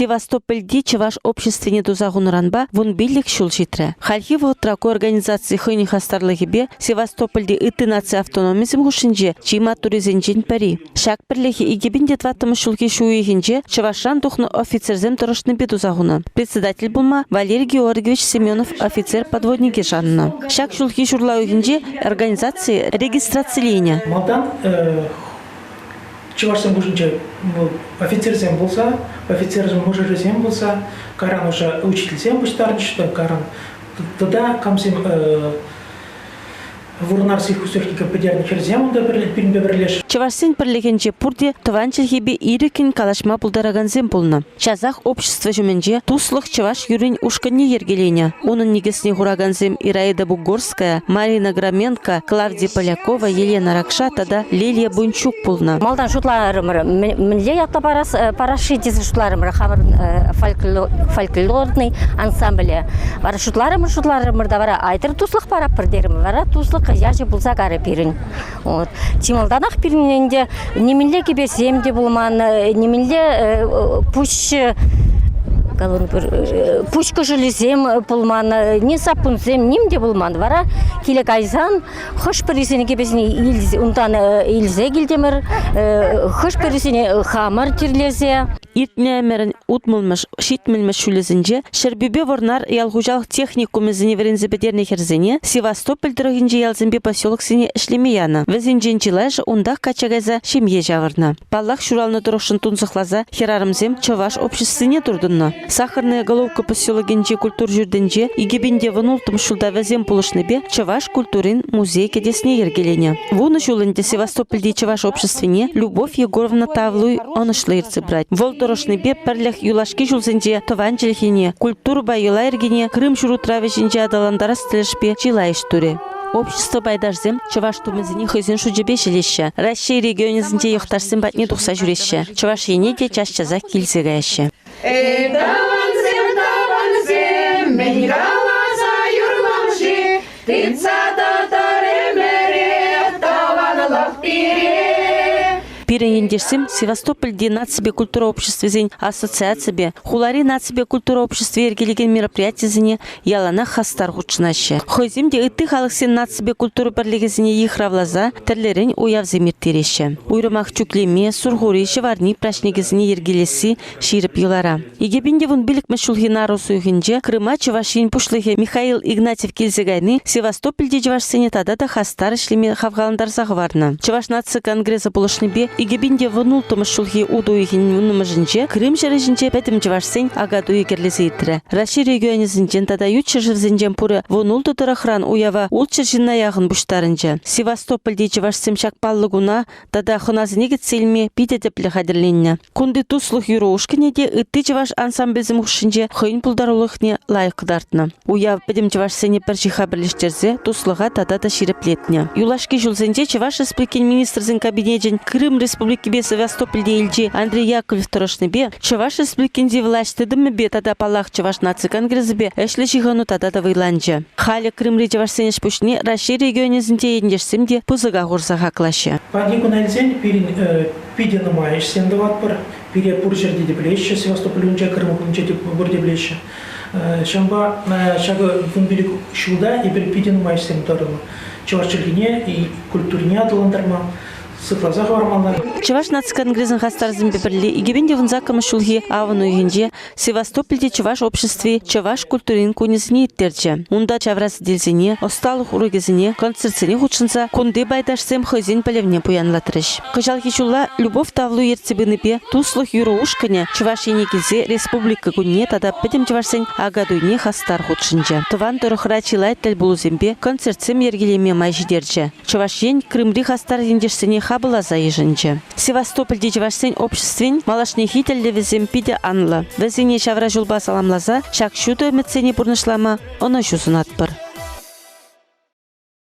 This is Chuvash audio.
Севастопольти чӑваш обществине туса хунӑранпа 15 ҫул ҫитрӗ. Хальхи вӑхӑтра ку организаци хӑйӗн хастарлӑхӗпе Севастопольти ытти наци автономисем хушшинче чи маттуррисенчен пӗри. Ҫак пӗрлӗхе 2004 ҫулхи ҫу уйӑхӗнче Чӑвашран тухнӑ офицерсем тӑрӑшнипе туса хунӑ. Председатель пулма Валерий Георгиевич Семенов офицер-подводнике шаннӑ. Ҫак ҫулхи ҫурла уйӑхӗнче организаци регистрациленӗ. Малтан чӑвашсем хушшинче офицерсем пулса, офицерсен мӑшӑрӗсем пулса, кайран уже учительсем пуҫтарӑнчӗҫ, кайран тата камсем Вурнар сельхозтехника пӗтернӗ хӗрсем унта пирӗнпе пӗрлеш. Чӑвашсен пӗрлӗхӗнче пурте тӑван чӗлхепе ирӗккӗн калаҫма пултаракансем пулнӑ. Часах общество ҫумӗнче Туслӑх чӑваш юррин ушкӑнне йӗркеленӗ. Унӑн никӗсне хуракансем Ираида Бугорская, Марина Громенко, Клавдия Полякова, Елена Ракша тата Лилия Бунчук пулнӑ. Малтан шутларӑмӑр, мӗнле ятла парас, парас-ши тесе шутларӑмӑр хамӑрӑн фольклорный ансамбле. Вара шутларӑмӑр, шутларӑмӑр та вара айтӑр туслӑх паратпӑр терӗм. Вара туслӑх ячӗ пулса карӗ пирӗн. Вот. Чи малтанах пирӗн ӗнтӗ нимӗнле кӗпесем те пулман, нимӗнле пуҫ пуҫ кӑшӑлӗсем пулман, ни саппунсем, ним те пулман. Вара киле кайсан хӑш-пӗрисене кӗпесене унтан илсе килтӗмӗр, хӑш-пӗрисене хамӑр тирлесе. Иртнӗ ӗмӗрӗн утмӑлмӗш, ҫитмӗлмӗш ҫулӗсенче Ҫӗрпӳпе Вӑрнар ял хуҫалӑх техникумӗсене вӗренсе пӗтернӗ хӗрсене Севастополь тӑрӑхӗнчи ялсемпе поселоксене ӗҫлеме янӑ. Вӗсенчен чылайӑшӗ унтах качча кайса ҫемье ҫавӑрнӑ. Паллах, ҫуралнӑ тӑрӑхшӑн тунсӑхласа хӗрарӑмсем чӑваш обществине туртӑннӑ. Сахарная Головка поселокӗнчи культура ҫуртӗнче 2016 ҫулта вӗсем пулӑшнипе чӑваш культурин музей кӗтесне йӗркеленӗ. Вунӑ ҫул ӗнтӗ Севастопольти чӑваш обществине Любовь Егоровна Тавлуй ӑнӑҫлӑ ертсе пырать. Вӑл тӑрӑшнипе пӗрлӗх юлашки ҫулсенче тӑван чӗлхене, культурӑпа йӑла-йӗркене Крым ҫурутравӗ ҫинче аталантарас тӗлӗшпе чылай ӗҫ турӗ. Общество пайташсем чӑваш тумӗсене хӑйсен шучӗпе ҫӗлеҫҫӗ, Раҫҫей регионӗсенче йӑхташсем патне тухса ҫӳреҫҫӗ, Чӑваш Ене те час-часах килсе каяҫҫӗ. Эй, тӑвансем, тӑвансем, мӗн каласа юрлам-ши? Тытса тӑтӑр ӗмӗрех тӑванлӑх пире. Пирӗн ентешсем Севастопольти наципе культура обществисен ассоциацийӗпе хулари наципе культура обществи йӗркелекен мероприятисене яланах хастар хутшӑнаҫҫӗ. Хӑйсем те ытти халӑхсен наципе культура пӗрлӗхӗсене йыхравласа тӗрлӗрен уявсем ирттереҫҫӗ. Уйрӑмах Чӳклеме, Сурхури, Ҫӑварни праҫникӗсене йӗркелесси ҫирӗп йӑлара. 2015 ҫулхи нарӑс уйӑхӗнче Крыма Чӑваш Ен Пуҫлӑхӗ Михаил Игнатьев килсе кайни Севастопольти чӑвашсене тата та хастар ӗҫлеме хавхалантарса хӑварнӑ. Чӑваш наци конгресӗ пулӑшнипе 2016 ҫулхи утӑ уйӑхӗн вуннӑмӗшӗнче Крым ҫӗрӗ ҫинче пӗтӗм чӑвашсен Акатуйӗ кӗрлесе иртрӗ. Раҫҫей регионӗсенчен тата ют ҫӗршывсенчен пурӗ 16 тӑрӑхран уява 600 ҫынна яхӑн пуҫтарӑнчӗ. Севастопольти чӑвашсем ҫак паллӑ куна тата хӑнасене кӗтсе илме питӗ тӗплӗ хатӗрленнӗ. Кунти туслӑх юрӑ ушкӑнӗ те ытти чӑваш ансамблӗсем хушшинче хӑйӗн пултарулӑхне лайӑх кӑтартнӑ. Уяв пӗтӗм чӑвашсене пӗр ҫыхха пӗрлештерсе туслӑха тата та ҫирӗплетнӗ. Юлашки ҫулсенче Чӑваш Республикин Министрсен Кабинечӗн Крым Республикипе Севастопольте элчи Андрей Яковлев тӑрӑшнипе Чӑваш Республикинчи влаҫ тытӑмӗпе тата, паллах, Чӑваш наци конгресӗпе ӗҫлӗ ҫыхӑну тата та вӑйланчӗ. Халӗ Крымри чӑвашсен ӗҫ-пуҫне Раҫҫей регионӗсенче ентешсем те пысӑка хурса хаклаҫҫӗ. Паянхи куна илсен пирӗн питӗ нумай ӗҫсем тӑватпӑр. Пире пур ҫӗрте те пӗлеҫҫӗ, Севастополь умӗнче, Крым хулинче те пурте пӗлеҫҫӗ. Ҫавӑнпа ҫакӑ 15 ҫулта эпир питӗ нумай ӗҫсем турӑмӑр. Чӑваш чӗлхине и культурине аталантарма, сыхласа хӑвармалла. Чӑваш наци конгресӗн хастарӗсемпе пӗрле 2018 ҫулхи авӑн уйӑхӗнче Севастопольте чӑваш обществи чӑваш культурин кунӗсене ирттерчӗ. Унта ҫавра сӗтелсене, ӑсталӑх урокӗсене, концертсене хутшӑнса кунти пайташсем хӑйсен пӗлӗвне пуянлатрӗҫ. Кӑҫалхи ҫулла Любовь Тавлу ертсе пынипе Туслӑх юрӑ ушкӑнӗ Чӑваш Ене килсе Республика кунне тата пӗтӗм чӑвашсен Акатуйне хастар хутшӑнчӗ. Тӑван тӑрӑхра чылай тӗлпулусемпе концертсем йӗркелеме май ҫитерчӗ. Чӑваш Ен Крымри хастар ентешсене хапӑлласа йышӑнчӗ. Севастопольти чӑвашсен обществин малашнехи тӗллевӗсем питӗ анлӑ. Вӗсене ҫавра ҫулпа саламласа ҫак ҫутӑ ӗмӗтсене пурнӑҫлама ӑнӑҫу сунатпӑр.